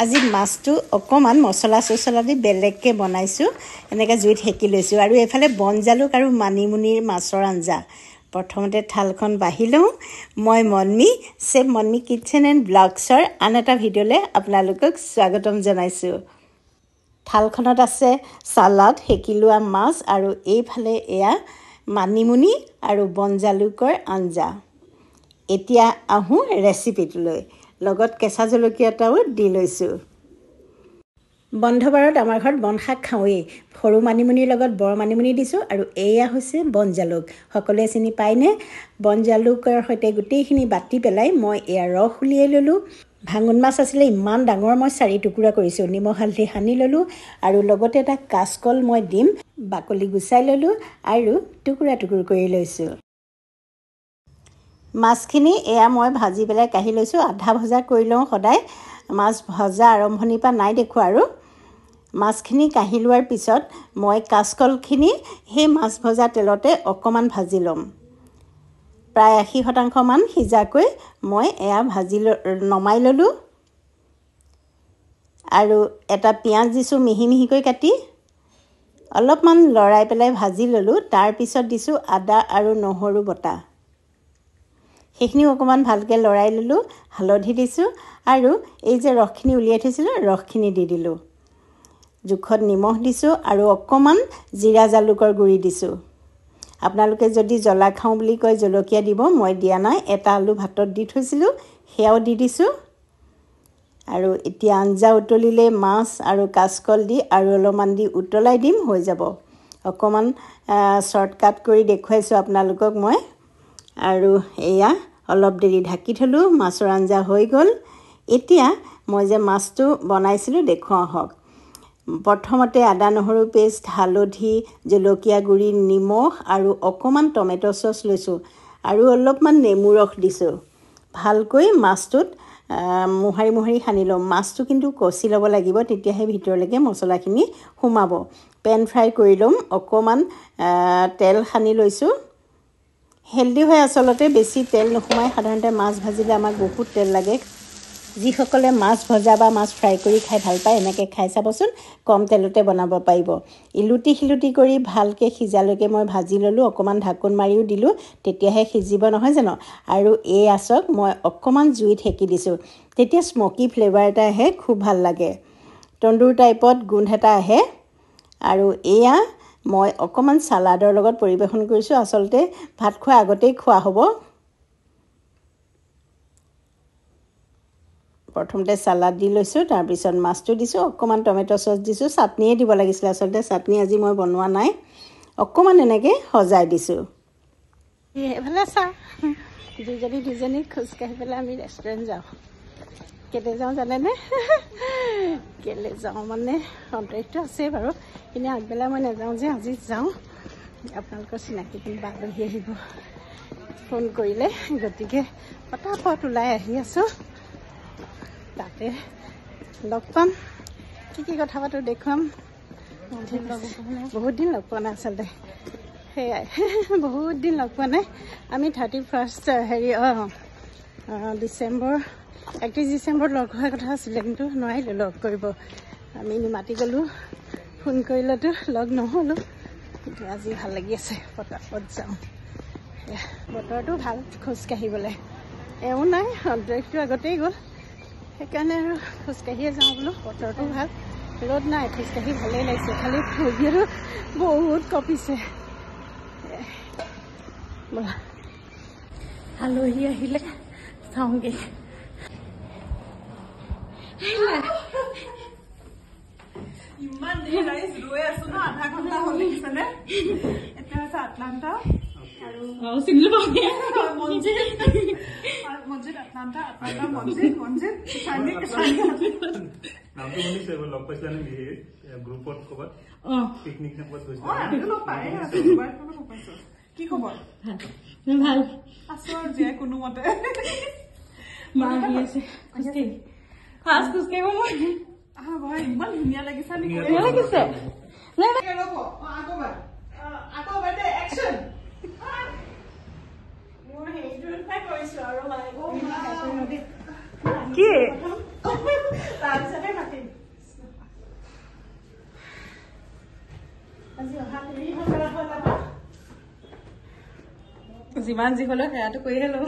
আজি মাছটো অকণমান মছলা চছলা দি বেলেগকৈ বনাইছোঁ, এনেকৈ জুইত সেকি লৈছোঁ। আৰু এইফালে বনজালুক আৰু মানিমুনিৰ মাছৰ আঞ্জা। প্ৰথমতে থালখন বাঢ়ি লওঁ। মই Monmi, chef Monmi kitchen and ব্লগছৰ আন এটা ভিডিঅ'লৈ আপোনালোকক স্বাগতম জনাইছোঁ। থালখনত আছে চালাড, সেকি লোৱা মাছ আৰু এইফালে এয়া মানিমুনি আৰু বনজালুকৰ আঞ্জা। এতিয়া আহোঁ ৰেচিপিটোলৈ, লগত কেঁচা জলকীয়া এটাও দি লৈছোঁ। বন্ধবাৰত আমাৰ ঘৰত বনশাক খাওঁৱেই। সৰু মানিমুনিৰ লগত বৰ মানিমুনি দিছোঁ আৰু এয়া হৈছে বনজালুক। সকলোৱে চিনি পায়নে? বনজালুকৰ সৈতে গোটেইখিনি বাতি পেলাই মই এয়া ৰস উলিয়াই ল'লোঁ। ভাঙোন মাছ আছিলে ইমান ডাঙৰ, মই 4 টুকুৰা কৰিছোঁ। নিমখ হালধি সানি ল'লোঁ আৰু লগতে এটা কাচকল মই দিম, বাকলি গুচাই ল'লোঁ আৰু টুকুৰা টুকুৰ কৰি লৈছোঁ। মাছখিনি এয়া মই ভাজি পেলাই কাঢ়ি লৈছোঁ। আধা ভজা কৰি লওঁ সদায়, মাছ ভজা আৰম্ভণিৰ পৰা নাই দেখুৱা। আৰু মাছখিনি কাঢ়ি লোৱাৰ পিছত মই কাচকলখিনি সেই মাছ ভজা তেলতে অকণমান ভাজি ল'ম। প্ৰায় 80%মান সিজাকৈ মই এয়া ভাজি নমাই ল'লোঁ। আৰু এটা পিঁয়াজ দিছোঁ মিহি মিহিকৈ কাটি, অলপমান লৰাই পেলাই ভাজি ল'লোঁ। তাৰপিছত দিছোঁ আদা আৰু নহৰু বটা, সেইখিনিও অকণমান ভালকৈ লৰাই ল'লোঁ। হালধি দিছোঁ আৰু এই যে ৰসখিনি উলিয়াই থৈছিলোঁ ৰসখিনি দি দিলোঁ। জোখত নিমখ দিছোঁ আৰু অকণমান জিৰা জালুকৰ গুড়ি দিছোঁ। আপোনালোকে যদি জ্বলা খাওঁ বুলি কয় জলকীয়া দিব, মই দিয়া নাই। এটা আলু ভাতত দি থৈছিলোঁ, সেয়াও দি দিছোঁ। আৰু এতিয়া আঞ্জা উতলিলে মাছ আৰু কাচকল দি আৰু অলপমান দি উতলাই দিম, হৈ যাব। অকণমান শ্বৰ্টকাট কৰি দেখুৱাইছোঁ আপোনালোকক মই। আৰু এয়া অলপ দেৰি ঢাকি থ'লোঁ, মাছৰ আঞ্জা হৈ গ'ল। এতিয়া মই যে মাছটো বনাইছিলোঁ দেখুৱাওঁ আহক। প্ৰথমতে আদা নহৰু পেষ্ট, হালধি, জলকীয়া গুড়ি, নিমখ আৰু অকণমান টমেট' চচ লৈছোঁ আৰু অলপমান নেমু ৰস দিছোঁ। ভালকৈ মাছটোত মোহাৰি মোহাৰি সানি ল'ম। মাছটো কিন্তু কচি ল'ব লাগিব, তেতিয়াহে ভিতৰলৈকে মছলাখিনি সোমাব। পেন ফ্ৰাই কৰি ল'ম। অকণমান তেল সানি লৈছোঁ। হেল্ডি হয় আচলতে, বেছি তেল নোসোমাই। সাধাৰণতে মাছ ভাজিলে আমাক বহুত তেল লাগে। যিসকলে মাছ ভজা বা মাছ ফ্ৰাই কৰি খাই ভাল পায় এনেকৈ খাই চাবচোন, কম তেলতে বনাব পাৰিব। ইলুটি শিলুটি কৰি ভালকৈ সিজালৈকে মই ভাজি ল'লোঁ। অকণমান ঢাকোন মাৰিও দিলোঁ, তেতিয়াহে সিজিব নহয় জানো। আৰু এই আচক মই অকণমান জুইত সেকি দিছোঁ, তেতিয়া স্মকি ফ্লেভাৰ এটা আহে, খুব ভাল লাগে। তন্দুৰ টাইপত গোন্ধ এটা আহে। আৰু এয়া মই অকণমান চালাডৰ লগত পৰিৱেশন কৰিছোঁ। আচলতে ভাত খোৱাৰ আগতেই খোৱা হ'ব। প্ৰথমতে চালাড দি লৈছোঁ, তাৰপিছত মাছটো দিছোঁ, অকণমান টমেট' চচ দিছোঁ। চাটনিয়ে দিব লাগিছিলে আচলতে, চাটনি আজি মই বনোৱা নাই। অকণমান এনেকৈ সজাই দিছোঁ। এইফালে চা, দুজনী দুজনী খোজকাঢ়ি পেলাই আমি ৰেষ্টুৰেণ্ট যাওঁ। কেলৈ যাওঁ জানেনে? কেলৈ যাওঁ মানে অন্তৰিকটো আছেই বাৰু, কিন্তু আগবেলা মই নাযাওঁ যে, আজি যাওঁ। আপোনালোকৰ চিনাকি কোনোবা আলহী আহিব ফোন কৰিলে, গতিকে ফটাফট ওলাই আহি আছোঁ। তাতে লগ পাম, কি কি কথা পাতোঁ দেখুৱাম। বহুত দিন লগ পোৱা নাই আচলতে, সেয়াই বহুত দিন লগ পোৱা নাই। আমি 31 হেৰি ডিচেম্বৰ 31 ডিচেম্বৰত লগ হোৱাৰ কথা আছিলে, কিন্তু নোৱাৰিলোঁ লগ কৰিব। আমি মাতি গ'লোঁ, ফোন কৰিলেতো লগ নহ'লোঁ। কিন্তু আজি ভাল লাগি আছে, ফটাফট যাওঁ। বতৰটো ভাল খোজকাঢ়িবলৈ, এওঁ নাই, অন্তৰিকটো আগতেই গ'ল, সেইকাৰণে আৰু খোজকাঢ়িয়ে যাওঁ বোলো। বতৰটো ভাল, ৰ'দ নাই, খোজকাঢ়ি ভালেই লাগিছে। খালি ভৰিটো বহুত কঁপিছে। বোলা আলহী আহিলে চাওঁগৈ। ইমান দেৰি ৰাইজ ৰৈ আছো ন, আধা ঘণ্টা হ'ল দেখিছেনে? এতিয়া হৈছে আটলাণ্টা আৰু মঞ্জিত, মঞ্জিত আটলাণ্টা, আটলাণ্টা মঞ্জিত, মঞ্জিত নামটো শুনিছে, লগ পাইছিলা নেকি গ্ৰুপত ক'ৰবাত পিকনিক নে ক'ৰবাত গৈছিলা? কি খবৰ? ভাল আছো আৰু জীয়াই কোনোমতে। মা আহি আছে, খোজকাঢ়ি ফাৰ্ষ্ট খোজকাঢ়িব মই। ইমান ধুনীয়া লাগিছে, ধুনীয়া লাগিছে। কি তাৰপিছতে যিমান যি হ'লেও সেয়াটো কৰিহে ল'ব।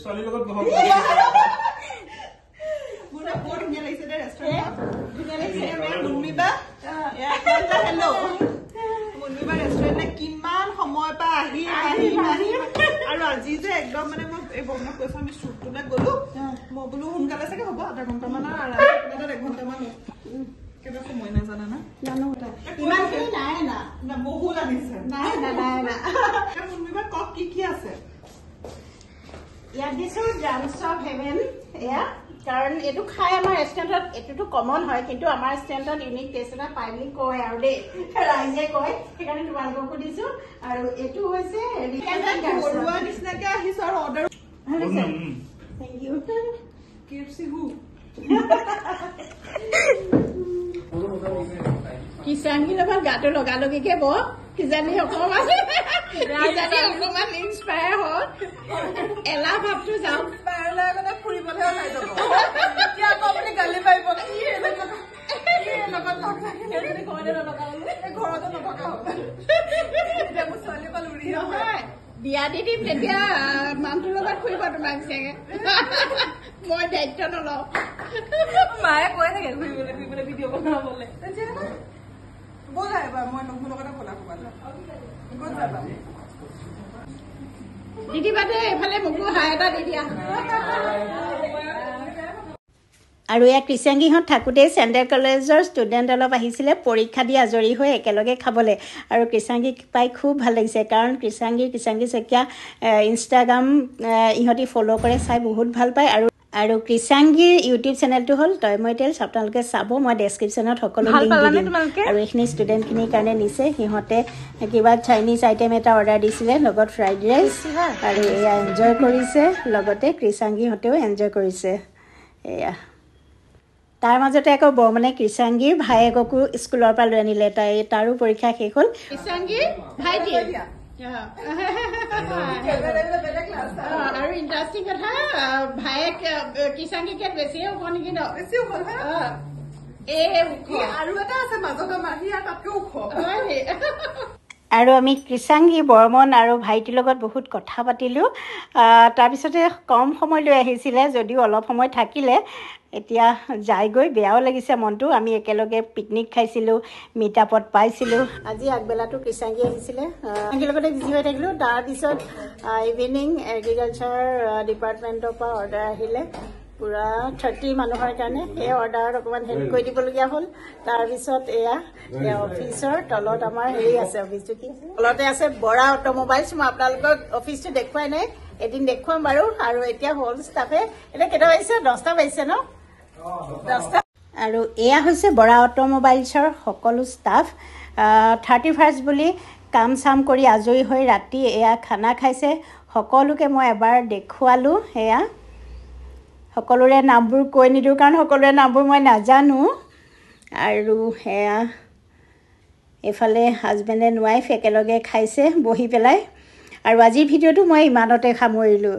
ছোৱালীৰ লগত বহক। বৰ ধুনীয়া লাগিছে দেই ৰেষ্টুৰেণ্ট, ধুনীয়া লাগিছে। মুন্মিবা, হেল্ল' মুন্মিবা ৰেষ্টুৰেণ্ট কিমান সময়ৰ পৰা আহি আহি আহি আৰু আজি যে একদম মানে মই এই বৰ্ণক কৈছো, আমি শ্বুটটোলৈ গ'লো, মই বোলো সোনকালে চাগে হ'ব, আধা ঘণ্টামান আৰু এঘণ্টামান কেতিয়াবা সময় নাই জানা না, বহুত আনিছে। মুন্মিবা কওক কি কি আছে ইয়াত? দিছোঁ ড্ৰামছ অফ হেভেন এয়া, কাৰণ এইটো খাই আমাৰ ৰেষ্টুৰেণ্টত এইটোতো কমন হয়, কিন্তু আমাৰ ৰেষ্টুৰেণ্টত ইউনিক টেষ্ট এটা পাই বুলি কয় আৰু দেই, ৰাইজে কয়, সেইকাৰণে তোমালোককো দিছো। আৰু এইটো হৈছে নিচিনাকে আহিছো আৰু অৰ্ডাৰ। Thank U. কিষাণীৰ লগত গাটো লগালগিকে ব, কিজানি অকণমান ইনস্পায়াৰ হওক, এলাহ ভাৱটো যাওক। ফুৰিবলৈহে ওলাই যাব, আকৌ আপুনি গালি পাৰিব, ঘৰতে নথকা হ'ল। মোৰ ছোৱালী পৰা উৰি নহয়, বিয়া দি দিম তেতিয়া মানুহটোৰ লগত ফুৰিব তোমাক চাগে, মই দায়িত্ব নলওঁ। মায়ে কৈ থাকে ঘূৰিবলৈ ফুৰিবলৈ ভিডিঅ' বনাবলৈ। ব'লা এবাৰ, মই মোৰ লগতে ব'লা ক'ৰবালৈ। ক'ত যাবা? দিদি বাদে এইফালে মোকো হাই এটা দি দিয়া। আৰু এয়া কৃষ্ণাংগীহঁত থাকোঁতেই চেণ্ট্ৰেল কলেজৰ ষ্টুডেণ্ট অলপ আহিছিলে পৰীক্ষা দি আজৰি হৈ একেলগে খাবলৈ। আৰু কৃষ্ণাংগীক পাই খুব ভাল লাগিছে, কাৰণ কৃষ্ণাংগী শইকীয়া ইনষ্টাগ্ৰাম ইহঁতি ফ'ল' কৰে, চাই বহুত ভাল পায়। আৰু কৃষ্ণাংগীৰ ইউটিউব চেনেলটো হ'ল তয়ময় টেলছ, আপোনালোকে চাব, মই ডেছক্ৰিপশ্যনত সকলো লিংক দি দিম। আৰু এইখিনি ষ্টুডেণ্টখিনিৰ কাৰণে নিছে, সিহঁতে কিবা চাইনিজ আইটেম এটা অৰ্ডাৰ দিছিলে, লগত ফ্ৰাইড ৰাইচ, আৰু এয়া এনজয় কৰিছে, লগতে কৃষ্ণাংগীহঁতেও এনজয় কৰিছে। এয়া তাৰ মাজতে আকৌ বৰ্মনে কৃষ্ণাংগীৰ ভায়েককো স্কুলৰ পৰা লৈ আনিলে, তাই তাৰো পৰীক্ষা শেষ হ'ল। কৃষ্ণাংগীৰ ভাইটি আৰু ইণ্টাৰেষ্টিং কথা, ভায়েক কৃষ্ণাংগীকে বেছিয়ে ওখ নেকি ন? বেছি ওখ। আৰু এটা আছে মাজত আমাৰ, সি তাতকে ওখ। আৰু আমি কৃষ্ণাংগী বৰ্মন আৰু ভাইটিৰ লগত বহুত কথা পাতিলোঁ। তাৰপিছতে কম সময় লৈ আহিছিলে যদিও অলপ সময় থাকিলে, এতিয়া যায়গৈ বেয়াও লাগিছে মনটো। আমি একেলগে পিকনিক খাইছিলোঁ, মিটআপত পাইছিলোঁ। আজি আগবেলাটো কৃষ্ণাংগী আহিছিলে, কৃষ্ণাংগীৰ লগতে বিজি হৈ থাকিলোঁ। তাৰপিছত ইভিনিং এগ্ৰিকালচাৰ ডিপাৰ্টমেণ্টৰ পৰা অৰ্ডাৰ আহিলে পূৰা 30 মানুহৰ কাৰণে, সেই অৰ্ডাৰত অকণমান হেল্প কৰি দিবলগীয়া হ'ল। তাৰপিছত এয়া অফিচৰ তলত আমাৰ হেৰি আছে, অফিচটো কি তলতে আছে বৰা অট'মোবাইলছ। মই আপোনালোকক অফিচটো দেখুৱাই নাই, এদিন দেখুৱাম বাৰু। আৰু এতিয়া হ'ল ষ্টাফে, এতিয়া কেইটা বাজিছে? 10টা বাজিছে ন? 10টা। আৰু এয়া হৈছে বৰা অট'মোবাইলছৰ সকলো ষ্টাফ। 31 বুলি কাম চাম কৰি আজৰি হৈ ৰাতি এয়া খানা খাইছে। সকলোকে মই এবাৰ দেখুৱালোঁ। এয়া সকলোৰে নামবোৰ কৈ নিদিওঁ, কাৰণ সকলোৰে নামবোৰ মই নাজানো। আৰু সেয়া এইফালে হাজবেণ্ড এণ্ড ৱাইফ একেলগে খাইছে বহি পেলাই। আৰু আজিৰ ভিডিঅ'টো মই ইমানতে সামৰিলোঁ।